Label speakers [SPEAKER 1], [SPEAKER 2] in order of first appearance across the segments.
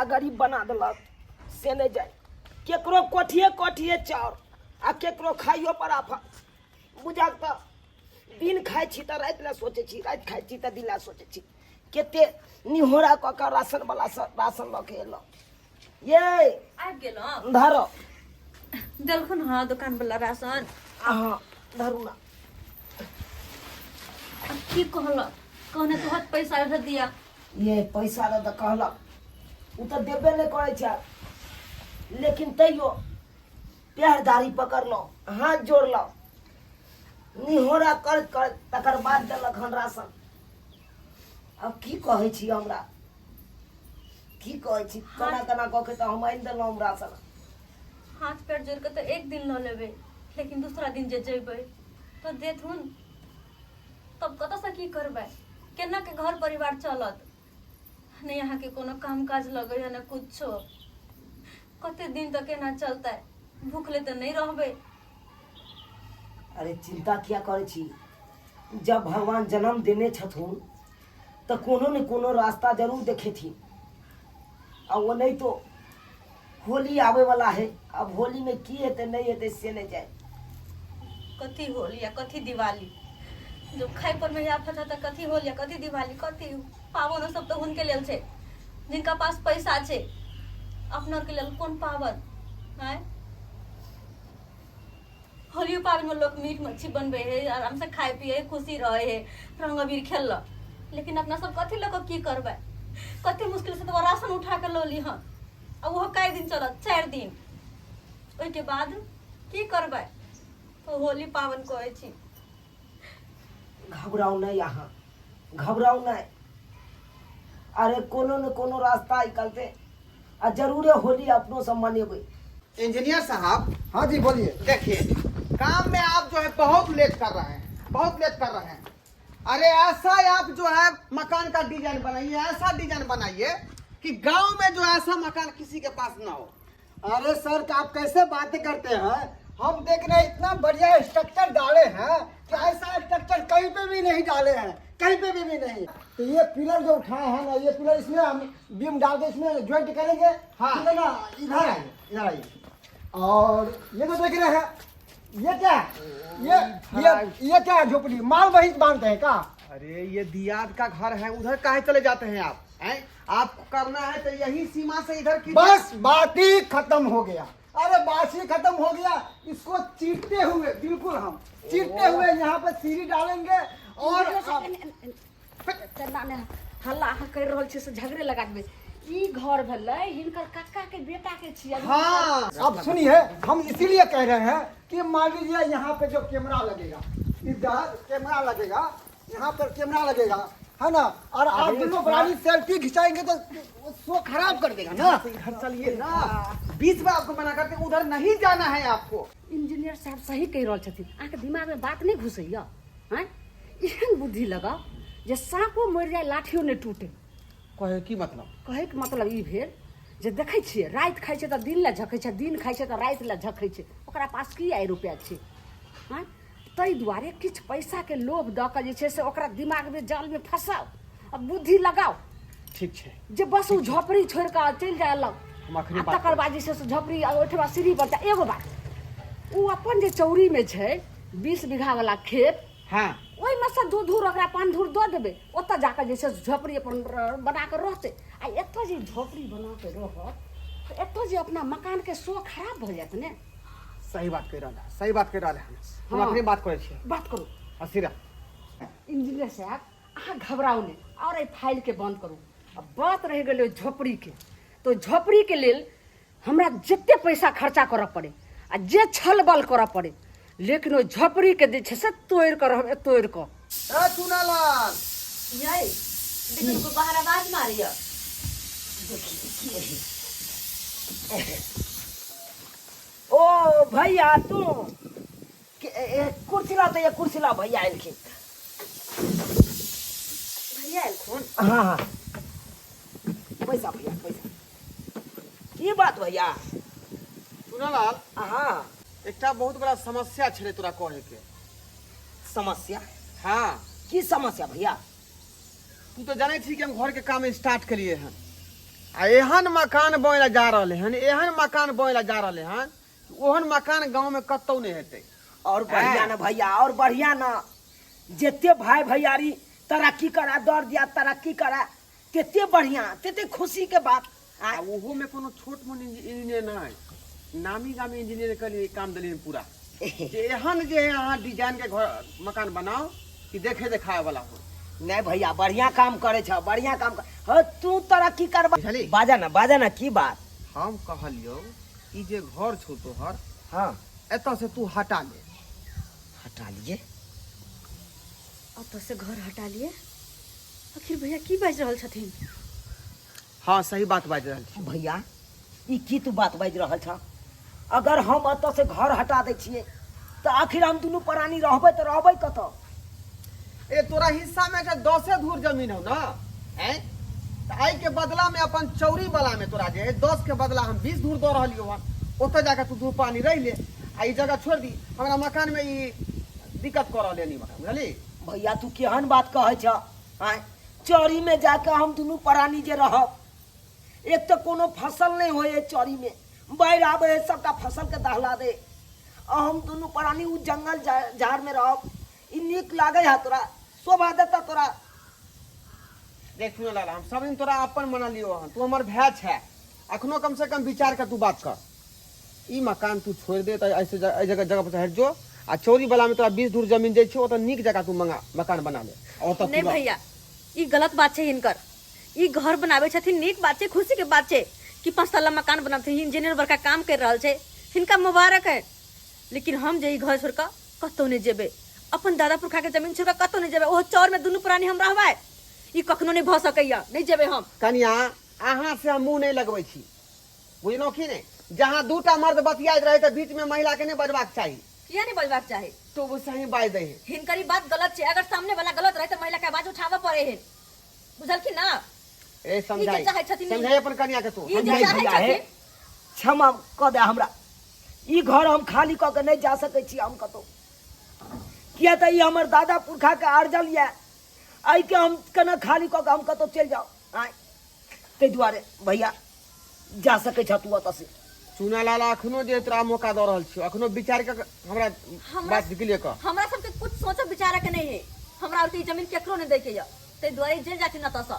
[SPEAKER 1] गरीब बना देलक से नहि जाय। केकरो कोठिए कोठिए चाउर आ केकरो खाइयो पर आफत। बुझाक तऽ दिन खाइ छी तऽ राति लए सोचै छी, राति खाइ छी तऽ दिन लए सोचै छी। कते निहोरा कऽ कऽ राशन वाला से राशन लऽ के एलहुँ। ये
[SPEAKER 2] आबि गेलहुँ।
[SPEAKER 1] धरो।
[SPEAKER 2] देलखुन हँ दोकान वाला राशन?
[SPEAKER 1] हाँ, धरू ना।
[SPEAKER 2] अब की कहलक? कहने तोहर पैसा रह दिया।
[SPEAKER 1] ये पैसा दऽ तऽ कहलक, ओ तऽ देबे नहि करै छै, लेकिन तैयो पैर दाढ़ी पकड़लहुँ, हाथ जोड़लहुँ, निहोरा करैत करैत तकर बाद देलक हन राशन। आब की कहै छी, हमरा की कहै छी, केना केना कऽ के तऽ हम आनि देलहुँ राशन।
[SPEAKER 2] हाथ पैर जोड़ के तऽ एक दिन लऽ लेबै, लेकिन दूसरा दिन जे जेबै तऽ देथुन तब कतऽसँ की करबै? केना के घर परिवार चलत? नहि अहाँके कोनो काम काज लगैए, ने कुछो। कते दिन तक एना चलतै? भूखले तऽ नहि रहबै।
[SPEAKER 1] अरे चिंता किया करै छी? जब भगवान जन्म देने छथुन तऽ कोनो ने कोनो रास्ता जरूर देखेथिन। आ वो नहीं तो होली आवे वाला है, अब होली में की हेतै नहीं हेतै से नहीं जाए।
[SPEAKER 2] कथी होली या कथी दिवाली? जब खाइ पर में आफत है तऽ कथी होली या कथी दिवाली, कथी पावन? सब तऽ हुनके लेल छै जिनका पास पैसा छै। अपना के लेल कोन पावन आँय? होलियो पाबनि में लोग मीट मच्छी बनबै है, आराम से खाय पिए है, खुशी रहे है, रंग अबीर खेललक। लेकिन अपना सब कथी लऽ कऽ की करबै? कते मुश्किल से तऽ राशन उठा के लऽ ली हन, आ ओहो कए दिन चलत? 4 दिन। ओहिके बाद की करबै? तो होली पाबनि कहै छी।
[SPEAKER 1] घबराउ नहीं अहाँ, घबराउ नहीं। अरे कोनो न कोनो रास्ता निकलते आ जरूरे होली अपनो सब मनेबै।
[SPEAKER 3] इंजीनियर साहब।
[SPEAKER 4] हाँ जी, बोलिए।
[SPEAKER 3] देखिए, काम में आप जो है बहुत लेट कर रहे हैं, बहुत लेट कर रहे हैं। अरे ऐसा आप जो है मकान का डिजाइन बनाइए, ऐसा डिजाइन बनाइए कि गांव में जो ऐसा मकान किसी के पास ना हो।
[SPEAKER 4] अरे सर, आप कैसे बातें करते हैं? हम देख रहे हैं इतना बढ़िया स्ट्रक्चर डाले हैं कि ऐसा स्ट्रक्चर कहीं पे भी नहीं डाले हैं, कहीं पे भी नहीं। तो ये पिलर जो उठाए हैं ना, ये पिलर इसमें हम बीम डाल के इसमें ज्वाइंट करेंगे। ठीक है ना? इधर आइए, इधर आइए। और ये जो देख रहे हैं, ये क्या है? ये क्या है? झोपड़ी माल वही बांधते हैं का?
[SPEAKER 3] अरे ये दियाद का घर है, उधर काहे चले जाते हैं आप? हैं? आपको करना है तो यही सीमा से इधर की।
[SPEAKER 4] बस बात ही खत्म हो गया। अरे बात ही खत्म हो गया। इसको चीरते हुए, बिल्कुल हम चीरते हुए यहाँ पर सीढ़ी डालेंगे और
[SPEAKER 5] केना ने हल्ला अहाँ करि रहल छी से झगड़े लगा देबै। ई घर भेलै हिनकर काका के बेटा के छियै।
[SPEAKER 4] अब सुनिए, हम इसीलिए कह रहे हैं कि मान लीजिए यहाँ पे जो कैमरा लगेगा, इधर कैमरा लगेगा, यहाँ पर कैमरा लगेगा, है ना? और आप दोनों बराबर सेल्फी खिंचाएंगे तो शो खराब कर देगा ना।
[SPEAKER 3] तो इधर चलिए ना, बीच में आपको मना करते, उधर नहीं जाना है आपको।
[SPEAKER 5] इंजीनियर साहब सही कहि रहल छथिन। अहाँके दिमागमे बात नहि घुसैया? आँय, एहन बुद्धि लगाउ जे साँपो मरि जाय, लाठियो नहि टूटे।
[SPEAKER 3] कहे की मतलब?
[SPEAKER 5] कहैके मतलब ई भेल जे देखै छियै, राति खाइ छै तऽ दिन लए झखै छै, दिन खाइ छै तऽ राति लए झखै छै। ओकरा पास की आइ रुपैआ छै? आँय, ताहि दुआरे किछु पैसाके लोभ दऽ कऽ जे छै से ओकरा दिमागमे जालमे फँसाउ आ बुद्धि लगाउ।
[SPEAKER 3] ठीक छै।
[SPEAKER 5] जे बस ओ झोपड़ी छोड़ि कऽ चलि जाय अलग।
[SPEAKER 3] हम अखने
[SPEAKER 5] आ
[SPEAKER 3] बात
[SPEAKER 5] तकर बाद जे छै से झोपड़ी आ ओहिठमा सीढ़ी बनतै। एगो बात, ओ अपन जे चौरीमे छै 20 बीघा वाला खेत, ओहिमे से 2 धूर ओकरा 5 धूर दऽ देबै। ओतऽ जाकऽ जे छै से झोपड़ी अपन बना कऽ रहतै। आ एतऽ जे झोपड़ी बना कऽ रहत तऽ एतऽ जे अपना मकानके शो खराब भऽ जायत ने।
[SPEAKER 3] सही बात कहि रहल है, सही बात कहि रहल है। हम अखने बात करै छियै।
[SPEAKER 5] बात करू।
[SPEAKER 3] असीरा।
[SPEAKER 5] इंजीनियर साहब, अहाँ घबराउ नहि और एहि फाइलके बंद करू। आ बात रहि गेलै झोपड़ीके, तऽ झोपड़ीके लेल हमरा जते पैसा खर्चा करऽ पड़े आ जे छल बल करऽ पड़े, लेकिन ओहि झोपड़ीके जे छै से तोड़ि कऽ रहबै, तोड़ि कऽ।
[SPEAKER 3] ए चुनालाल।
[SPEAKER 2] यै देखियौ, कोइ बाहर आवाज मारैया।
[SPEAKER 1] ओ भैया, तू कुर्सी ला तऽ, कुर्सी ला, भैया एलखिन।
[SPEAKER 2] भैया एलखुन?
[SPEAKER 1] हाँ, पैसा भैया, पैसा। की बात भैया?
[SPEAKER 3] चुनालाल।
[SPEAKER 1] हाँ।
[SPEAKER 3] एकटा बहुत बड़ा समस्या छलै तोरा कहे के।
[SPEAKER 1] समस्या?
[SPEAKER 3] हाँ।
[SPEAKER 1] की समस्या भैया?
[SPEAKER 3] तू तो जानै छी कि हम घर के काम स्टार्ट केलिए हन। आ एहन मकान बनै लए जा रहलै हन, एहन मकान बनै लए जा रहलै हन, ओहन मकान गाँवमे कतहु नहि हेतै।
[SPEAKER 1] और बढ़िया ना भैया, और बढ़िया ना। जते भाई भैयारी तरक्की करा, दर दिया तरक्की करा, तेते बढ़िया, तेते खुशी के बात।
[SPEAKER 3] आ ओहो में कोनो छोट मोट इंजीनियर नहीं, नामी गामी इंजीनियर के लिए काम दिलियन पूरा। जे एहन जे है अहाँ डिजाइन के घर मकान बनाओ कि देखे देखाए वाला हो।
[SPEAKER 1] नहीं भैया, बढ़िया काम करे छ, बढ़िया काम कर। हाँ, तू तरक्की करबा।
[SPEAKER 3] बुझली?
[SPEAKER 1] बाजा ना, बाजा ना, की बात?
[SPEAKER 3] हम कहलियो ई जे घर छौ तोहर,
[SPEAKER 1] हाँ,
[SPEAKER 3] एतऽ से तू हटा ले।
[SPEAKER 1] हटा लिए?
[SPEAKER 2] एतऽ से घर हटा लिए? आखिर भैया की बाजि रहल छथिन?
[SPEAKER 3] हाँ, सही बात बाजि रहल छी।
[SPEAKER 1] भैया, ई की तू बात बाजि रहल छ? अगर हम एतऽ से घर हटा दै छियै तऽ आखिर हम दुनू प्राणी रहबै तऽ रहबै कतऽ?
[SPEAKER 3] ए तोरा हिस्सा में जे 10 धूर जमीन हो ना, हैं? तऽ एहि के बदला में अपन चौरी वाला में तोरा जे है 10 के बदला हम 20 धूर दऽ रहलियौ हन, ओतऽ जाके तू धूर पानी रहि ले आ ई जगह छोड़ि दी। हमरा मकान में ई दिक्कत कऽ रहल हन ई मकान, बुझली?
[SPEAKER 1] भैया, तू केहन बात कहै छ? आँय, चौरी में जाके हम दुनू प्राणी जे रहब, एक तऽ कोनो फसल नहि होइ है चौरी में, बाढ़ि आबै है सबटा फसल के दहला दे, आ हम दुनू प्राणी उ जंगल झाड़ में रहब, ई नीक लागै है तोरा? शोभा देता तोरा?
[SPEAKER 3] देख सुन लाला, हम सब दिन तोरा अपन मनलियो हन, तू हमर भाय छै, अखनो कम से कम विचार के तू बात कर। ई मकान तू छोड़ दे तऽ ऐसे एहि जगह जगह पर से हटि जो, आ चौरी वाला में तोरा 20 धूर जमीन जाइ छै, ओतऽ नीक जगह तू मंगा मकान बना ले आ ओतऽ तू
[SPEAKER 2] नहीं
[SPEAKER 3] रह।
[SPEAKER 2] भैया, ई गलत बात छै हिनकर। ई घर बनाबै छथिन, नीक बात छै, खुशी के बात छै कि 5 तल्ला मकान बनाबथिन, इंजीनियर बड़का काम कर रहल छै, हिनका मुबारक है। लेकिन हम जे ई घर छोड़ कऽ कतहु नहि जेबै, अपन दादा पुरखा के जमीन छोड़ कऽ कतहु नहि जेबै, ओहो चौर में दुनू प्राणी हम रहबै, ई कखनो नहि भऽ सकैया, नहि जेबै हम।
[SPEAKER 3] कनिया, अहाँ से हम मुँह नहि लगबै छी, बुझलहुँ कि नहि? जहाँ दूटा मर्द बतियाइत रहै तऽ बीच में महिला के नहि बजबाक चाही।
[SPEAKER 2] किया नहि बजबाक चाही?
[SPEAKER 3] तो वो सही बाजि दै है।
[SPEAKER 2] हिनकर ई बात गलत छै, अगर सामने वाला गलत रहे तऽ महिला के आवाज उठाबऽ पड़े है, बुझलखिन ना?
[SPEAKER 3] ए
[SPEAKER 2] ई जे
[SPEAKER 3] समझाई,
[SPEAKER 2] चाहै छथिन,
[SPEAKER 3] समझाई अपन कनिया के तू।
[SPEAKER 2] ई जे
[SPEAKER 3] समझाई।
[SPEAKER 2] चाहै
[SPEAKER 1] भैया, हे,
[SPEAKER 2] छथिन।
[SPEAKER 1] क्षमा कऽ दे हमरा, ई घर हम खाली कऽ के नहि जा सकै छी हम कतहु, किया तऽ ई हमर दादा पुरखा के अर्जल यऽ, एहिके हम केना खाली कऽ के हम कतहु चलि जाउ? आँय, ताहि दुआरे भैया जा सकै छह तू ओतऽ से।
[SPEAKER 3] चुना लाला, अखनो जे तोरा मौका दऽ रहल छियौ, अखनो विचार के हमरा बात क्लियर कर।
[SPEAKER 2] हमरा सबके कुछ सोचे विचारे के नहीं है, हमरा आरके ई जमीन केकरो नहीं दै के यऽ, ताहि दुआरे चलि जाथिन एतऽ सँ,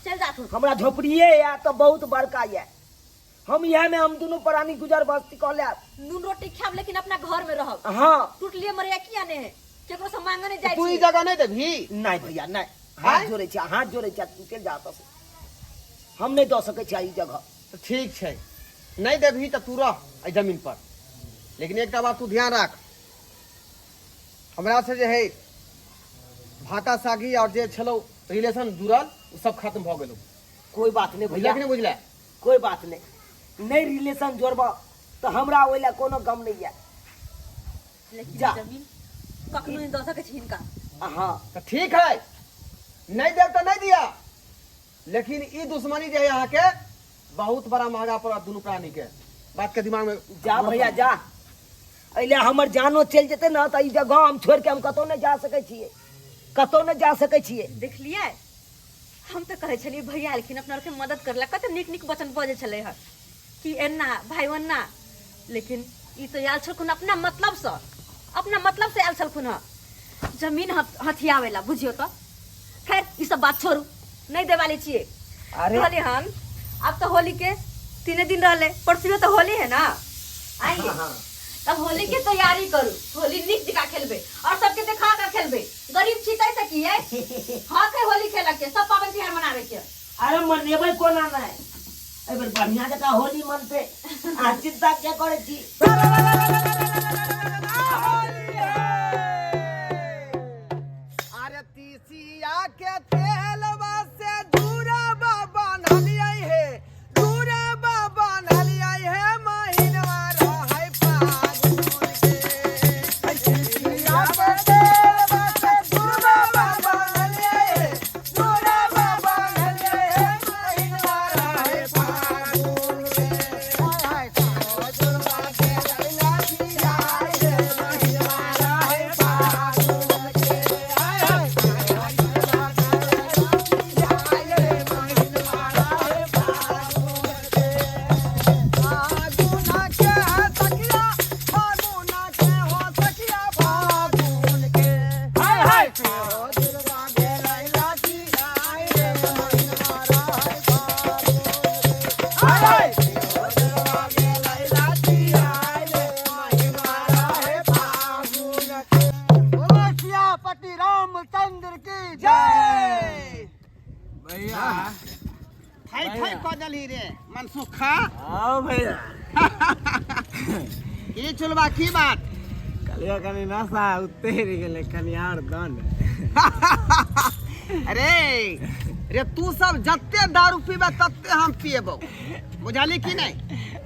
[SPEAKER 2] चलि जाथुन।
[SPEAKER 1] हमरा झोपड़िए यऽ तऽ बहुत बड़का यऽ, हम इएह में हम दुनू प्राणी गुजर बस्ती कऽ लेब।
[SPEAKER 2] नून रोटी खायब लेकिन अपना घर में रहब।
[SPEAKER 1] हाँ।
[SPEAKER 2] टूटलिए मरिया किया नहीं है, केकरो से मांगे नहीं जाय
[SPEAKER 3] तू ई
[SPEAKER 2] छी।
[SPEAKER 3] जगह नहीं देबही?
[SPEAKER 1] नहीं भैया नहीं, हाथ
[SPEAKER 3] आँय?
[SPEAKER 1] जोड़ै छी, हाथ जोड़ै छी, तू चलि जा एतऽ से, हम नहीं दऽ सकै छी ई जगह।
[SPEAKER 3] तऽ ठीक छै, नहीं देबही तऽ तू रह एहि जमीन पर, लेकिन एकटा बात तू ध्यान राख, हमरा से जे है भाता सागी और जे छलौ रिलेशन जुड़ल ओ सब खत्म भऽ गेलौ।
[SPEAKER 1] कोई बात नहीं भैया।
[SPEAKER 3] बुझले कि नहीं बुझले?
[SPEAKER 1] कोई बात नहीं, नहीं रिलेशन जोड़ब तऽ हमरा ओहि लए कोनो गम नहीं यऽ।
[SPEAKER 2] लेकिन
[SPEAKER 1] जा।
[SPEAKER 2] जमीन कखनो नहीं दऽ सकै छी हिनका।
[SPEAKER 1] हाँ।
[SPEAKER 3] तऽ ठीक है, नहीं देब तऽ नहीं दिया, लेकिन ई दुश्मनी जे है अहाँ के बहुत बड़ा महंगा पड़त दुनू प्राणी के, बात के दिमाग में
[SPEAKER 1] जा भैया जा, एहि हमर जानो चलि जेतै ने तऽ ई जगह हम छोड़ि के हम कतहु नहि जा सकै छियै, कतहु नहि जा सकै छियै।
[SPEAKER 2] देखलियै, हम तऽ कहै छलियै भैया एलखिन अपना आरके मदद करला, कते नीक नीक वचन बजै छलै हँ कि एना भाई ओना, लेकिन ई तऽ आयल छलखुन अपना मतलब से, अपना मतलब से आयल छलखुन हँ जमीन हथियाबै ला, बुझियौ तऽ। खैर ई सब बात छोड़ू, नहीं देवाली छियै।
[SPEAKER 1] अरे।
[SPEAKER 2] कहली हन अब तो होली के 3 दिन रहले, परसुए तो होली है ना, आइए।
[SPEAKER 1] हाँ।
[SPEAKER 2] तब होली के तैयारी करू, होली नीक जकाँ खेलबे और सबके देखा के खेलबे, गरीब छी तै से की है, हक है होली खेलक के, सब पाबनि तिहार मनावे के।
[SPEAKER 1] अरे मनेबै कोना नहि, एहि बेर बढ़िया जकाँ होली मनतै, अहाँ चिंता किया करै छी?
[SPEAKER 3] अरे तीसिया के तेलवा से दूरबा बनलियै हे, दूरबा बनलियै हे, महीनवा रहै फागुन के। तीसिया के तेलवा से दूरबा बनलियै हे, दूरबा बनलियै हे, महीनवा रहै फागुन के। हाय हाय, दूरबा के लैला
[SPEAKER 4] बोलो सियापति रामचंद्र की जय।
[SPEAKER 6] भैया
[SPEAKER 3] थै थै कऽ देलही रे मनसुखा।
[SPEAKER 6] आओ भैया।
[SPEAKER 3] की चुलबा की बात?
[SPEAKER 6] कलिया कनी नशा उतरि गेलै, कनी आर दन।
[SPEAKER 3] अरे रे तू सब जते दारू पीबे तते हम पिएबौ, बुझली कि नहीं?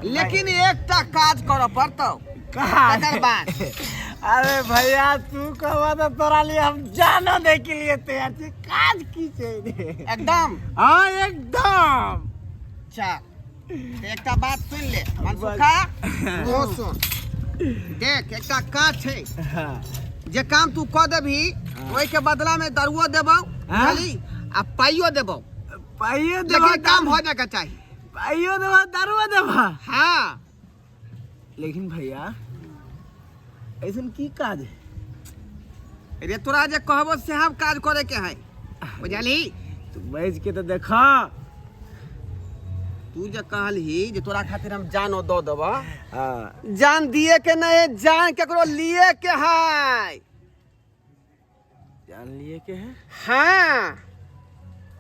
[SPEAKER 3] लेकिन एकटा काज करऽ पड़तौ। तकर बाद
[SPEAKER 6] अरे भैया तू कहबा तऽ तोरा लिए हम जानो दे के लिए तैयार छी। काज की छै रे?
[SPEAKER 3] एकदम?
[SPEAKER 6] हाँ एकदम।
[SPEAKER 3] चल एकटा बात सुन ले मनसुखा, ओ सुन देख, एकटा काज छै।
[SPEAKER 6] हाँ।
[SPEAKER 3] जे काम तू कऽ देबही ओहि के बदला में दारुओ देबौ, बुझली, आ पाइयो देबौ।
[SPEAKER 6] पाइयो देबा?
[SPEAKER 3] लेकिन काम हो जाके चाही।
[SPEAKER 6] पाइयो देबा, दारुओ देबा?
[SPEAKER 3] हाँ।
[SPEAKER 6] लेकिन भैया ऐसन की काज है?
[SPEAKER 3] रे तोरा जे कहबो से हम काज करे के है, बुझली।
[SPEAKER 6] तू बैठ के तो देखा।
[SPEAKER 3] तू जे कहलही जे तोरा खातिर हम जानो दऽ देबऽ।
[SPEAKER 6] हाँ।
[SPEAKER 3] जान दिए के नहीं, जान केकरो लिए के है।
[SPEAKER 6] जान लिए के है?
[SPEAKER 3] हाँ।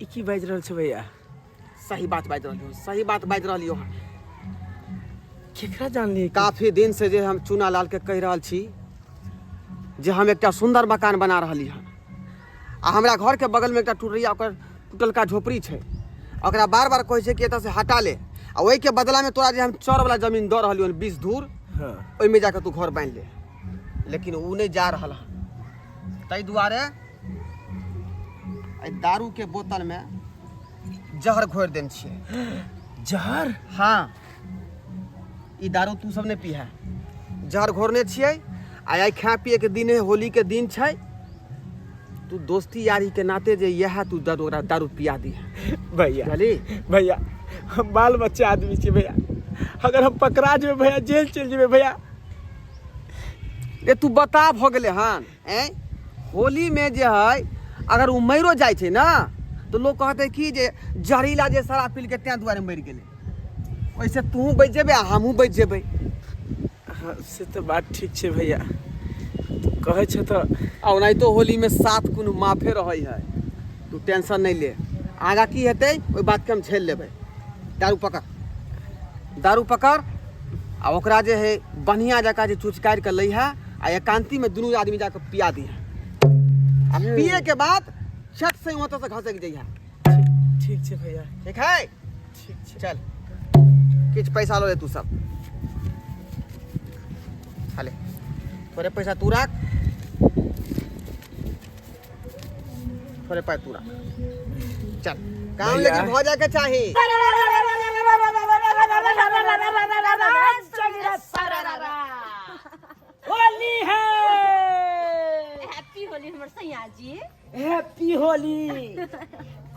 [SPEAKER 6] ई की बाजि रहल छै भैया?
[SPEAKER 3] सही बात बाजि रहलियो, सही बात बाजि रहलियो हन।
[SPEAKER 6] केकरा जान लिए के?
[SPEAKER 3] काफी दिन से जे हम चूना लाल के कहि रहल छी जे हम एकटा सुंदर मकान बना रहली हन, आ हमरा घर के बगल में एकटा टुटरिया ओकर टूटलका झोपड़ी छै, ओकरा बार बार कहै छै कि एतऽ से हटा ले, आ ओहि के बदला में तोरा जे हम चौर वाला जमीन दऽ रहलियो हन 20 धूर,
[SPEAKER 6] हाँ।
[SPEAKER 3] ओहिमे जाके तू घर बान्हि ले, लेकिन ओ नहि जा रहल हन। ताहि दुआरे एहि दारू के बोतल में जहर घोरि देने छियै।
[SPEAKER 6] जहर?
[SPEAKER 3] हाँ, ई दारू तू सब नहि पीहे, जहर घोरने छियै। आ आइ खाय पिए के दिन है, होली के दिन छै, तू दोस्ती यारी के नाते जे इएह तू दारू ओकरा दारू पिया दी।
[SPEAKER 6] भैया।
[SPEAKER 3] बुझली?
[SPEAKER 6] भैया हम बाल बच्चा आदमी छी भैया, अगर हम पकड़ा जेबै भैया जेल चलि जेबै भैया।
[SPEAKER 3] रे तू बता भऽ गेलै हन ऐं होली में जे है अगर ओ मरियो जाइ छै ने तऽ लोक कहतै कि जे जहरीला जे शराब पी के तें दुआरे मरि गेलै, ओहिसँ तूहूँ बचि जेबै आ हमहूँ बचि जेबै।
[SPEAKER 6] हाँ, से तऽ बात ठीक छै भैया, कहै छै तऽ।
[SPEAKER 3] आ ओनाहितो होलीमे सात कोनो माफे रहै है, तू टेंशन नहि ले, आगाँ की हेतै ओहि बातके हम झेल लेबै। दारू पकड़, दारू पकड़, आ ओकरा जे है बढ़िआँ जकाँ जे चुचकारि कऽ लै है आ एकांती में दुनू आदमी जाके पिया दी है, आ पिए के बाद चट से ओतऽ से घसकि जइहा।
[SPEAKER 6] ठीक छै भैया।
[SPEAKER 3] ठीक है?
[SPEAKER 6] ठीक छै।
[SPEAKER 3] चल किछु पैसा लऽ ले तू सब, खाले थोड़े पैसा तू राख, थोड़े पाइ तू राख, चल काम
[SPEAKER 6] भैया।
[SPEAKER 3] लेकिन भऽ जायके चाही।
[SPEAKER 1] होली है।
[SPEAKER 2] हैप्पी होली हमर सैया जी।
[SPEAKER 1] हैप्पी होली,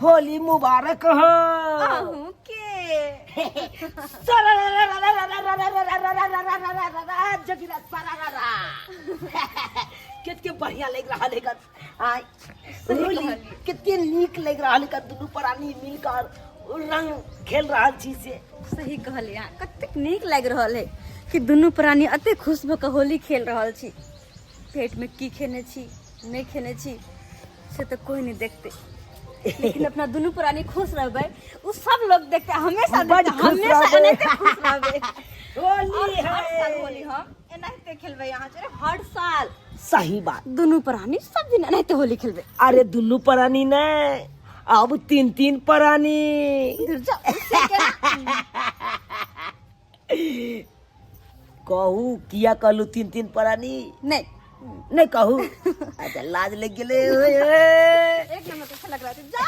[SPEAKER 1] होली मुबारक हो।
[SPEAKER 2] अहूँ के।
[SPEAKER 1] कितके बढ़िया लग रहा है आय होली, कितने नीक लग रहा है, दुनू प्राणी मिलकर रंग खेल रहल छी से।
[SPEAKER 2] सही कहलियै अहाँ, कतेक नीक लागि रहल है कि दुनू प्राणी एतेक खुश भऽ कऽ होली खेल रहल छी। पेट में की खेने छी नहि खेने छी से तऽ कोई नहीं देखते, लेकिन अपना दुनू प्राणी खुश रहबै उ सब लोग देखते, हमेशा
[SPEAKER 1] बड
[SPEAKER 2] देखते,
[SPEAKER 1] खुश
[SPEAKER 2] हमेशा
[SPEAKER 1] रहबै।
[SPEAKER 2] एनाहिते खुश रहबै।
[SPEAKER 1] होली
[SPEAKER 2] और हर साल
[SPEAKER 1] है।
[SPEAKER 2] होली हम एनाहिते खेलबै अहाँ चोरे, हर साल।
[SPEAKER 1] सही बात।
[SPEAKER 2] दुनू प्राणी सब दिन एनाहिते होली खेलबै।
[SPEAKER 1] अरे दुनू प्राणी नहीं, अब तीन तीन प्राणी।
[SPEAKER 2] दूर जाओ, से केना?
[SPEAKER 1] कहू किया कहलू तीन तीन प्राणी?
[SPEAKER 2] नहीं।
[SPEAKER 1] नहीं कहू, अच्छा लाज लग गेलै। ओए, ओए।
[SPEAKER 2] एक नंबर अच्छा लग रहा है, जा।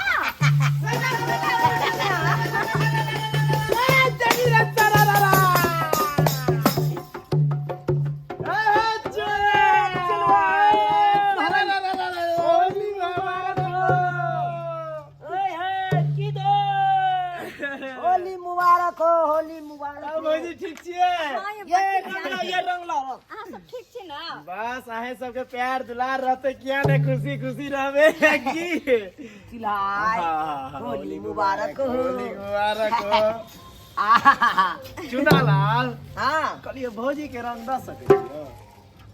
[SPEAKER 1] ओए हे, की दो होली मुबारक हो, होली मुबारक हो।
[SPEAKER 6] भौजी ठीक छियै?
[SPEAKER 2] हाँ, ये
[SPEAKER 1] ये
[SPEAKER 2] बच्चे
[SPEAKER 1] रंग लाओ, ये रंग लाओ।
[SPEAKER 2] अहाँ सब ठीक छी ना?
[SPEAKER 6] बस अहें सबके प्यार दुलार रहते किया ने खुशी खुशी रहबे की।
[SPEAKER 1] चिल्लाय।
[SPEAKER 6] हाँ,
[SPEAKER 1] होली मुबारक हो।
[SPEAKER 6] होली मुबारक हो।
[SPEAKER 1] आहा,
[SPEAKER 6] चुना लाल।
[SPEAKER 1] हाँ।
[SPEAKER 6] कहलियै भौजी के रंग दऽ सकै छियै?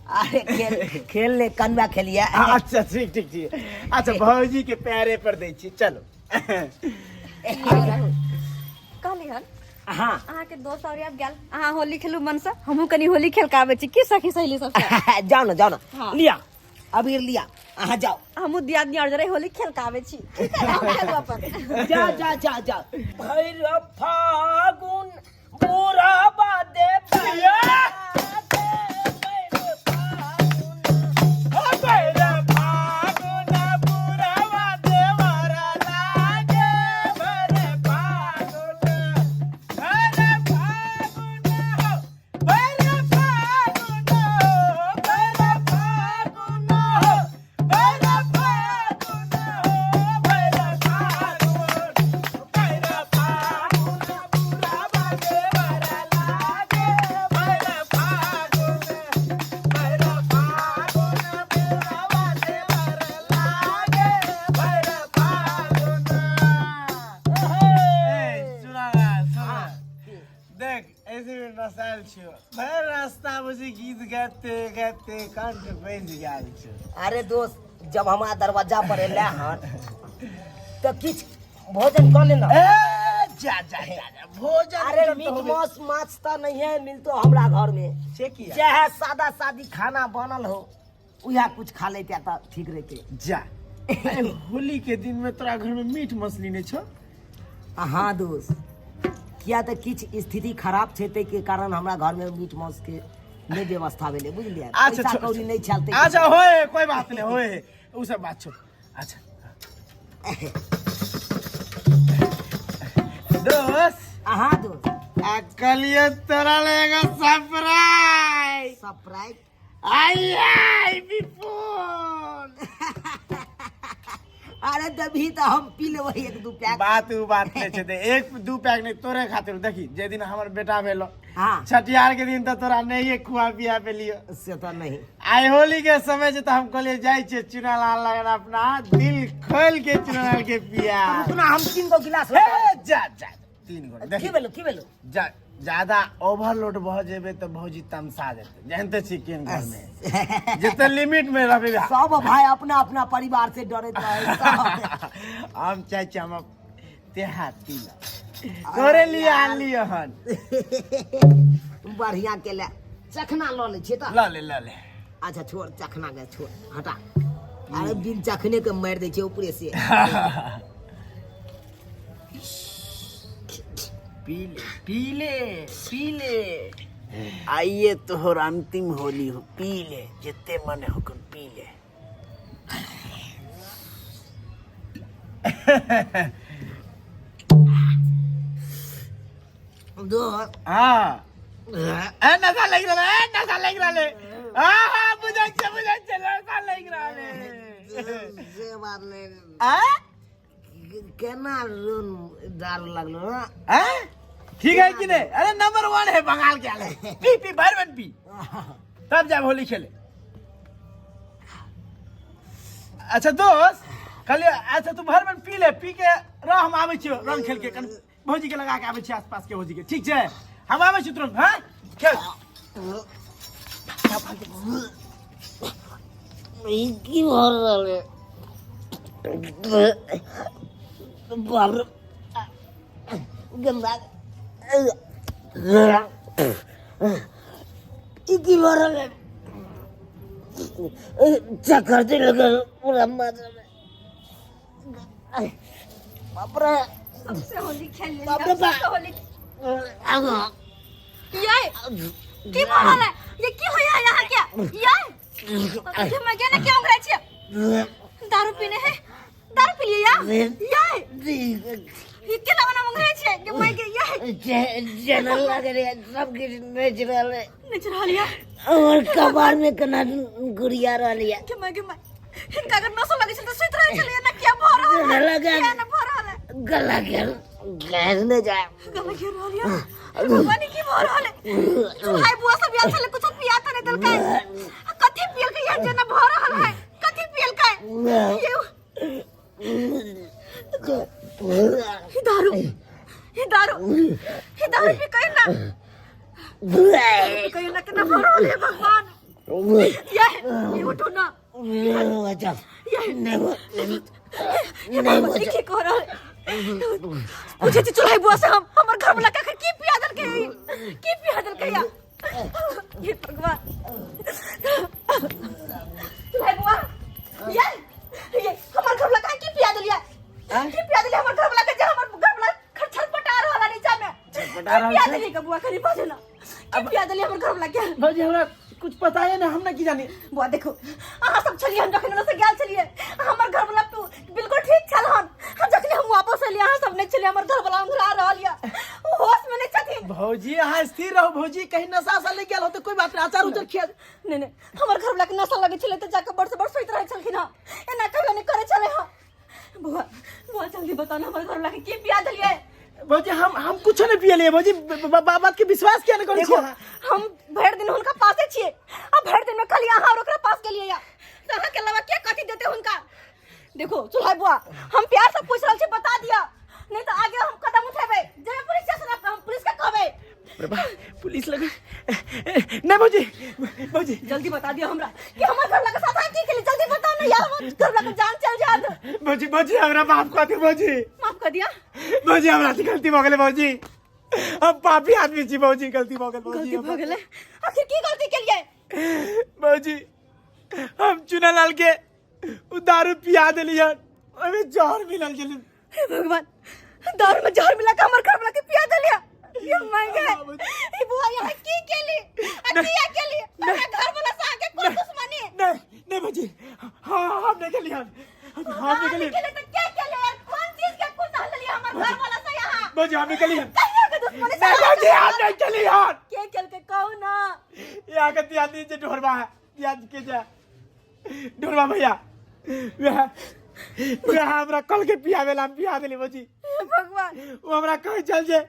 [SPEAKER 1] अरे खेल खेल ले कनवा खेलिए।
[SPEAKER 6] अच्छा ठीक ठीक ठीक। अच्छा भौजी के पैरे पर दै छी, चलो।
[SPEAKER 2] कहली हन
[SPEAKER 1] हाँ।
[SPEAKER 2] अहाँके दोस्त और आबि गेल, अहाँ होली खेलू मन से, हमहूँ कनी होली खेल के आबै छी की सखी सहेली सब से।
[SPEAKER 1] जाओ ना जाओ ना।
[SPEAKER 2] हाँ।
[SPEAKER 1] लिया अबीर लिया, अहाँ जाओ।
[SPEAKER 2] हमहूँ दियादनी और जरे होली खेल के आबै छी। ठीक है, हम खेलू अपन।
[SPEAKER 1] जा जा जा जा। भैर फागुन बुरा बादे भैया
[SPEAKER 6] देख ऐसे में नसायल छियो, भरि रास्ता बुझी गीत गाते गाते कंठ बनि गेल छो।
[SPEAKER 1] अरे दोस्त, जब हमारा दरवाजा पर एले हन तो किछ भोजन कर लेना।
[SPEAKER 6] ए जा जा जा जा, भोजन
[SPEAKER 1] अरे
[SPEAKER 6] के तो
[SPEAKER 1] मीट
[SPEAKER 6] होबे।
[SPEAKER 1] मांस माछ तो नहीं है मिलतो हमरा घर में,
[SPEAKER 6] से किया?
[SPEAKER 1] चाहे सादा सादी खाना बनल हो उहा कुछ खा लेते तो ठीक रहते।
[SPEAKER 6] जा ए, होली के दिन में तोरा घर में मीट मछली नहीं छो?
[SPEAKER 1] हाँ दोस्त, किया तो किछ स्थिति खराब छै ताहि के कारण हमरा घर में मीट मांस के नहीं व्यवस्था भेलै, बुझलियै?
[SPEAKER 6] अच्छा,
[SPEAKER 1] पैसा
[SPEAKER 6] छोड़,
[SPEAKER 1] कौड़ी
[SPEAKER 6] छोड़।
[SPEAKER 1] नहीं छल ताहि के
[SPEAKER 6] अच्छा होए, कोई बात नहीं होए, उ सब बात छोड़। अच्छा दोस्त।
[SPEAKER 1] हाँ दोस्त।
[SPEAKER 6] आ कलिए तोरा लेगा सरप्राइज।
[SPEAKER 1] सरप्राइज?
[SPEAKER 6] आई आई विपुल।
[SPEAKER 1] अरे तभी तो हम पी लेबै एक दू पैक।
[SPEAKER 6] बात उ बात नहीं छै, दे, एक दू पैक नहीं तोरे खातिर। देखी जे दिन हमर बेटा भेलो
[SPEAKER 1] हाँ।
[SPEAKER 6] छठियार के दिन तो तोरा नहीं खुआ पिया पे लियो।
[SPEAKER 1] से तो नहीं।
[SPEAKER 6] आइ होली के समय जे तो हम कहलिए जाइ छियै चुनालाल लगन अपना दिल खोल के चुनालाल के पिया।
[SPEAKER 1] उतना हम 3 गो गिलास
[SPEAKER 6] हे, जा जा 3 गो।
[SPEAKER 1] की
[SPEAKER 6] देखी
[SPEAKER 1] भेलो, की भेलो?
[SPEAKER 6] जा ज्यादा ओवरलोड भऽ जेबै तऽ भौजी तमसा जेतै, जानते छी केहन घर में जते लिमिट में रहबै।
[SPEAKER 1] सब भाई अपना अपना परिवार से डरैत रहे सब।
[SPEAKER 6] हम चाहै छी हम तेहा तिल तोरे लिए आनलियै हन।
[SPEAKER 1] बढ़िया के ले चखना लऽ लै छियै तऽ।
[SPEAKER 6] लऽ ले लऽ ले।
[SPEAKER 1] अच्छा छोड़ चखना के छोड़ हटा, अरे बिन चखने के मारि दै छै ऊपरे से।
[SPEAKER 6] पी ले पी ले पी ले, आइए तोहर अंतिम होली हो, पी ले जितने मन हुक्म पी ले।
[SPEAKER 1] दो।
[SPEAKER 6] हाँ ए नशा लग रहा है, नशा लग रहा है। हाँ हाँ बुझा छे बुझा छे नशा लग रहा है।
[SPEAKER 1] से बात नहीं।
[SPEAKER 6] आ
[SPEAKER 1] केना लोन दारू लगलो ना?
[SPEAKER 6] हैं? ठीक है कि नहीं? अरे नंबर 1 है बंगाल के आले। पी पी भर बन पी तब जाब होली खेले। अच्छा दोस्त कल अच्छा तू भर बन पी ले, पी के रह हम आबै छियो रंग खेल के, कन भौजी के लगा के आबै छियो आसपास के भौजी के, ठीक छै? हम आबै छियो तुरंत। हाँ खेल।
[SPEAKER 1] ई की भऽ रहल है? बाप रे गंदा, ई की भऽ रहल है? चक्कर दे लगल पूरा माथा में। बाप रे
[SPEAKER 2] सबसे होली खेल लेली,
[SPEAKER 1] बाप रे बाप।
[SPEAKER 2] सबसे होली। ये की भऽ रहल है? ये की होया यहाँ के? ये के मैं के ना क्यों करे छियै? दारू पीने है, दारू पी लिया ये ये केना बना मंगरे छियै के मैं के ये
[SPEAKER 1] जनल लग रहे सब किछु नचि रहल है।
[SPEAKER 2] नचि रहल ये
[SPEAKER 1] और कपार में केना गुड़िया रहल ये।
[SPEAKER 2] के मैं के मैं हिनका अगर नशो लगै छल तऽ सुति रहल छलै, एना किया भऽ रहल है?
[SPEAKER 1] गला के
[SPEAKER 2] किया एना भऽ रहल है?
[SPEAKER 1] गला के गैस नहि जाय।
[SPEAKER 2] गला घेर रहल ये। भगवान की भऽ रहल है? चूल्हा बुआ सब आयल छलै, कुछो पिया तऽ नहि देलकै। आ कथी पियलकै ये जेना भऽ रहल है? कथी पियलकै? ये हे दारू, हे दारू, हे दारू पी कहियो ना, पी कहियो ना, केना भऽ रहल है भगवान? ये भगवान की कह रहल पूछे छी चुल्हाई बुआ से हम हमर घर वाला के आखिर की पिया देलकै की पिया देलकै या हे भगवान चुल्हाई बुआ ये ये हमर घर वाला के की पिया देलिया की पिया देलिया हमर घर वाला के जे हमर घर वाला खरछर पटा रहल नीचा में
[SPEAKER 6] छटपटा रहल
[SPEAKER 2] की पिया
[SPEAKER 6] छै?
[SPEAKER 2] देलिया के बुआ खाली बाजू ना की पिया देलिया हमर घर वाला के
[SPEAKER 6] भौजी हमरा कुछ पता है ना हम ना की जानी
[SPEAKER 2] बुआ देखो अहाँ सब छलिए हम जखन ओने से गेल छलिए हमर घर वाला तो बिल्कुल ठीक छल हन हम जखन हम वापस एलिए अहाँ सब नहीं छलिए हमर घर वाला अंधरा रहल या ओ होश में नहीं छथिन
[SPEAKER 6] भौजी अहाँ स्थिर रहो भौजी कहीं नशा उशा ले गेल हो तो कोई बात नहीं अचार उचार खिया
[SPEAKER 2] नहीं नहीं हमर घर वाला के नशा लगे छले तो जाके बड़ से बड़ सुइत रहे छलखिन हन एना कहियो नहीं करे छले हन बुआ बुआ जल्दी बताओ ना हमर घर वाला के की पिया देलिए
[SPEAKER 6] भौजी हम कुछ नहीं पियलिए भौजी बात के विश्वास किया नहीं करै
[SPEAKER 2] देखो
[SPEAKER 6] छी
[SPEAKER 2] हम भरि दिन हुनका पासे छियै आ भरि दिन में खाली अहाँ और ओकरा पास गेलियै या तऽ अहाँ के अलावा के कथी देते हुनका देखो चुल्हाई बुआ हम प्यार से पूछ रहल छी बता दिया नहीं तो आगे हम कदम उठेबै जेबै पुलिस स्टेशन हम पुलिस के कहबै
[SPEAKER 6] अरे बा, पुलिस लगे नहीं भौजी भौजी
[SPEAKER 2] जल्दी बता दिया हमरा कि हमर घर लगे साथ की केली जल्दी बताओ ना यार हमर घर लगे जान चल जात
[SPEAKER 6] भौजी भौजी हमरा माफ कर दे भौजी
[SPEAKER 2] माफ कर दिया
[SPEAKER 6] भौजी हमरा से गलती भऽ गेलै भौजी हम पापी आदमी छी भौजी गलती भऽ गेल भौजी
[SPEAKER 2] गलती भऽ गेलै आखिर की गलती केलिए
[SPEAKER 6] भौजी हम चुना लाल के उ दारू पिया देलियन ओहिमे जहर मिलल छलै
[SPEAKER 2] हे भगवान दारू में जहर मिला के हमर घर वाला के पिया देलिया ये मर गए ई बुआ यहाँ की केली आ किया केली हमरा घर वाला से आगे कोई दुश्मनी
[SPEAKER 6] नहीं नहीं भौजी हाँ हम नहीं केलियन हम नहीं
[SPEAKER 2] नहीं
[SPEAKER 6] केलियन
[SPEAKER 2] केले तो क्या केले यार कौन चीज के कुछ लिया हमर घर वाला से यहाँ
[SPEAKER 6] भौजी हम नहीं केलियन
[SPEAKER 2] कहिया के दुश्मनी से
[SPEAKER 6] नहीं भौजी हम नहीं केलियन
[SPEAKER 2] के केल के कहू ना
[SPEAKER 6] यहाँ के दिया दी जे ढोरबा है दिया के जा ढोरबा भैया वह वह हमरा कल के पियावे ला हम पिया देली भौजी
[SPEAKER 2] हे भगवान
[SPEAKER 6] वो हमरा कहै छल जे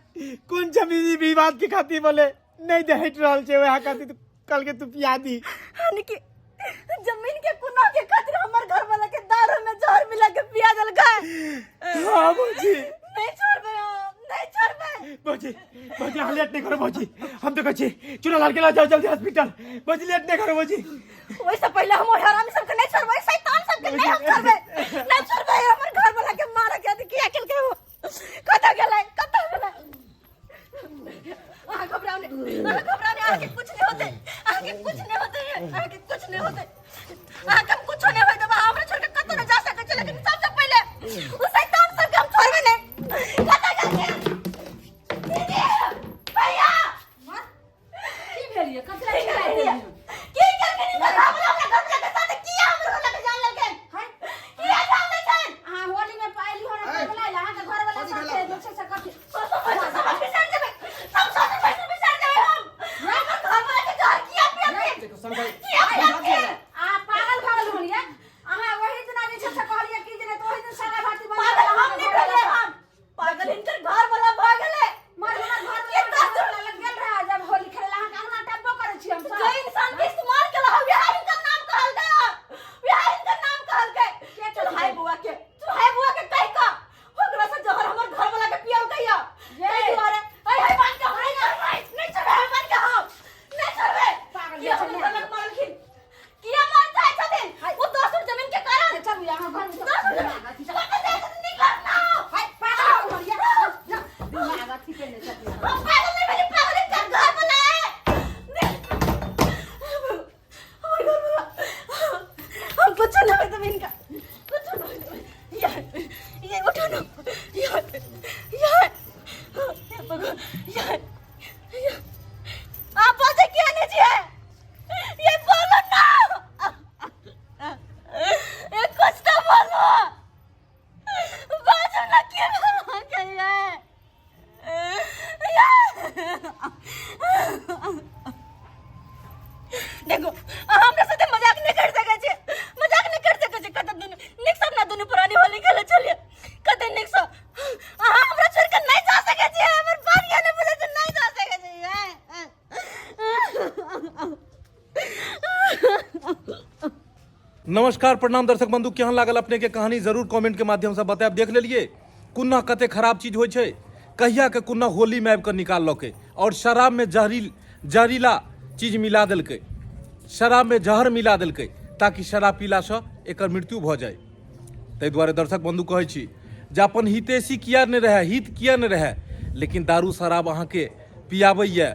[SPEAKER 6] कोन जमीनी विवाद के खातिर बोले नहीं दे हटि रहल छै वएह खातिर तू कल के तू पिया दी
[SPEAKER 2] यानी कि जमीन के कुना के खातिर हमर घर वाला के दारू में जहर मिला के पिया देलकै
[SPEAKER 6] हाँ भौजी
[SPEAKER 2] नहीं छोड़बे हम नहीं छोड़बे
[SPEAKER 6] भौजी भौजी अहाँ लेट नहीं करो भौजी हम तो कहै छी चूड़ा लाल के ला जाओ जल्दी हॉस्पिटल भौजी लेट नहीं करो भौजी
[SPEAKER 2] ओहिसँ पहिले हम ओहि हरामी सबके नहीं छोड़बै शैतान सबके नहीं हम छोड़बै नहीं छोड़बै हमर घर वाला के मारे के किया केलकै ओ कतऽ गेलै कतऽ गेलै अहाँ घबराउ नहि अहाँ घबराउ नहि अहाँके कुछ नहीं होतै अहाँके कुछ नहीं होतै अहाँके कुछ नहीं होतै अहाँके हम कुछो नहीं होय देबै अहाँ हमरा छोड़ के कतौ नहि जा सकै छी लेकिन सबसँ पहिले ओ शैतान सबके हम छोड़बै नहि कतऽ गेलखिन दीदी भैया
[SPEAKER 5] की भेल ये कथी लए चिल्लाइत
[SPEAKER 2] की
[SPEAKER 5] रहियै?
[SPEAKER 2] केलखिन ई घर वाला हमरा घर वाला के साथ किया हमर घर वाला के जान लेलखिन किया जान लेलखिन
[SPEAKER 5] अहाँ होली में पायली हो
[SPEAKER 3] ऐ,
[SPEAKER 5] ना बोलाइल अहाँके घर वाला
[SPEAKER 3] कथी
[SPEAKER 5] साथे
[SPEAKER 3] भेल?
[SPEAKER 5] जे छै से कथी
[SPEAKER 2] ससुर भैंसुर सब बिसर जेबै सब ससुर भैंसुर बिसर जेबै हम हमर घर वाला के जहर किया पियलखिन
[SPEAKER 3] देखो समझाई
[SPEAKER 2] किया पियलखिन
[SPEAKER 5] अहाँ पागल भऽ गेलहुँ ये अहाँ ओहि दिना जे छै से कहलियै कि जे नहि तऽ ओहि दिन सारा भाती बन
[SPEAKER 2] पागल हम नहि भेलियै हम पागल हिनकर घर वाला भऽ गेलै
[SPEAKER 5] मर हमर घर वाला लग गेल रहे जब होली खेले ला अहाँके अंगना टपबो करै छी हम सब
[SPEAKER 2] जे इंसान के इस्तेमाल केला वएह हिनकर नाम कहल गया वएह हिनकर नाम कहल गए
[SPEAKER 5] के
[SPEAKER 2] चुल्हाई बुआ के चुल्हाई बुआ के कहि कऽ ओकरा से जहर हमर घर वाला के पियल गया
[SPEAKER 5] ये।
[SPEAKER 2] ताहि दुआरे ऐ है बात के हम नहीं छोड़बै नहीं छोड़बै हम बात के हम नहीं छोड़बै
[SPEAKER 5] पागल
[SPEAKER 2] किया
[SPEAKER 5] छै
[SPEAKER 2] हमर
[SPEAKER 5] ने।
[SPEAKER 2] घर वाला के मारलखिन किया मार चाहै छथिन ओ दोसर जमीन के कारण
[SPEAKER 5] चलू यहाँ घर में
[SPEAKER 2] दोसर जमीन कतऽ जाइ छथिन निकल ना
[SPEAKER 5] हाय पागल हो गेलियै जा दिमाग अथी केने छथिन
[SPEAKER 2] हम पागल नहीं भेली पागल हिनकर घर वाला है हमर घर वाला हम कुछ नहीं होय देबै हिनका कुछ नहीं होय देबै यार ये उठो ना यार यार हे भगवान यार यार आप बाजे किया नहीं जी है ये बोलो ना ये कुछ तो बोलो बाजू ना क्यों गई है देखो हमरा साथे मजाक नहीं कर सकै छै मजाक नहीं कर सकै छै कत दुनू नीक सब ना दुनू पुरानी होली खेले चलिए कते नीक सब अहाँ हमरा छोड़ के नहीं जा सकै छी हमर बात किया नहीं बुझै छै नहीं जा सकै छी
[SPEAKER 7] नमस्कार प्रणाम दर्शक बंधु केहन लागल अपने के कहानी जरूर कमेंट के माध्यम से बतायब देख लेलिए कुन्ना कते खराब चीज होइ छै कहिया के कुन्ना होली में आबि कऽ निकाललकै और शराब में जहरीला चीज मिला देलकै शराब में जहर मिला देलकै ताकि शराब पीलासँ एकर मृत्यु भऽ जाय। ताहि दुआरे दर्शक बंधु कहै छी जे अपन हितैषी किया नहि रहए, हित किया नहि रहए, लेकिन दारू शराब अहाँके पियाबैए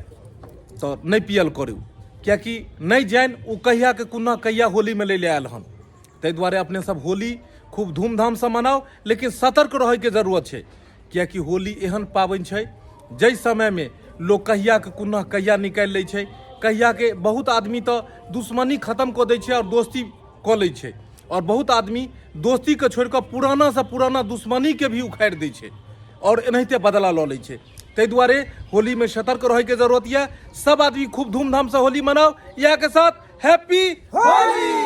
[SPEAKER 7] तऽ नहि पियल करू, किएकि नहि जानि ओ कहियाके कोना कहिया होलीमे लै लए आयल हन। ताहि दुआरे अपने सब होली खूब धूमधामसँ मनाउ, लेकिन सतर्क रहैके जरूरत छै, किएकि होली एहन पाबनि छै जाहि समयमे लोक कहियाके कोना कहिया निकालि लै छै, कहियाके बहुत आदमी तऽ दुश्मनी खतम कऽ दै छै आओर दोस्ती कऽ लै छै, आओर बहुत आदमी दोस्तीके छोड़ि कऽ पुरानासँ पुराना दुश्मनीके भी उखाड़ि दै छै आओर एनाहिते बदला लऽ लै छै। ताहि दुआरे होलीमे सतर्क रहैके जरूरत यऽ। सब आदमी खूब धूमधामसँ होली मनाउ। इएहके साथ हैप्पी होली।